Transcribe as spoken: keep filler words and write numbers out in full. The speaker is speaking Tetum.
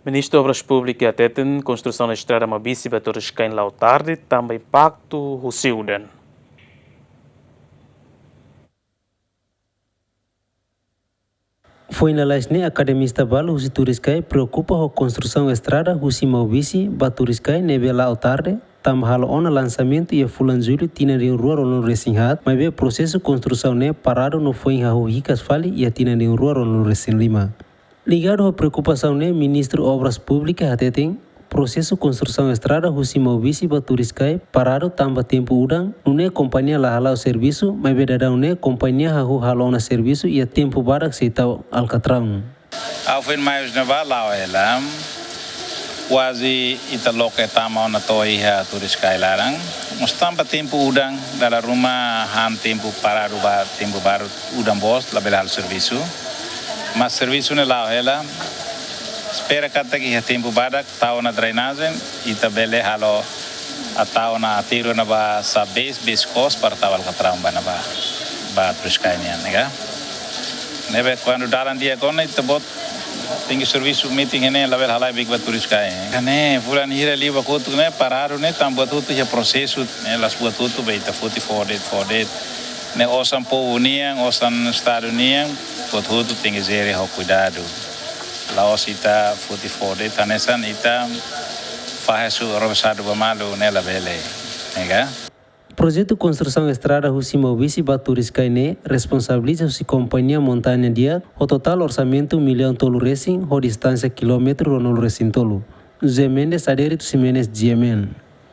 Ministru Obras Públikas hateten konstrusaun estrada Maubisse ba Turiscai la'o tarde tanba impaktu husi udan. Foin lalais ne'e akademista balu husi Turiscai preokupa ho konstrusaun estrada husi Maubisse ba Turiscai ne'ebé la'o tarde, tanba halo ona lansamentu iha fulan Jullu tinan rihun rua ruanulu resin haat, maibé prosesu konstrusaun ne'e paradu no foin hahú hikas fali iha tinan rihun rua ruanulu resin lima. Ligadu ho preokupasaun ne'e, Ministru Obras Públikas hateten, prosesu konstrusaun estrada husi Maubisse ba Turiscai paradu tanba tempu udan, nune'e kompañia la hala'o servisu, maibé daudaun ne'e kompañia hahú halo ona servisu iha tempu badak sei tau alkatraun. Ha'u foin mai husi ne'ebá la'o hela. Kuaze ita loke tama ona to'o iha Turiscai laran. Mas tanba tempu udan, dala ruma han tempu paradu ba tempu badak udan boot, labele halo servisu. Mas servisu ne'e la'o hela. Espera katak iha tempu badak, tau ona drenajen, ita bele halo, ah, tau ona aterru ne'ebá sa bes, bes kos para tau alkatraun ba ne'ebá, ba Turiscai nian, ne'e ka? Ne'ebé kuandu dalan di'ak ona, ita-boot tenke servisu metin iha ne'e, labele halai beik ba Turiscai. Ne'e, fulan hira liubá kotuk ne'e, paradu ne'e, tanba buat hotu iha prosesu, ne'e, la'ós buat hotu ba ita foti fó de'it, fó de'it. Ne'e osan povu nian, osan Estadu nian, buat hotu tenke jere ho kuidadu. La'ós ita foti fó de'it, hanesan ita fahe su robesadu ba malu ne'e labele, ne'e ka? Projetu konstrusaun estrada husi Maubisse ba Turiscai ne'e responsabiliza husi kompañia Montanha Di'ak ho totál orsamentu millaun tolu resin ho distánsia kilómetru ruanulu resin tolu. José Mendes, Adérito Ximenes, G M N.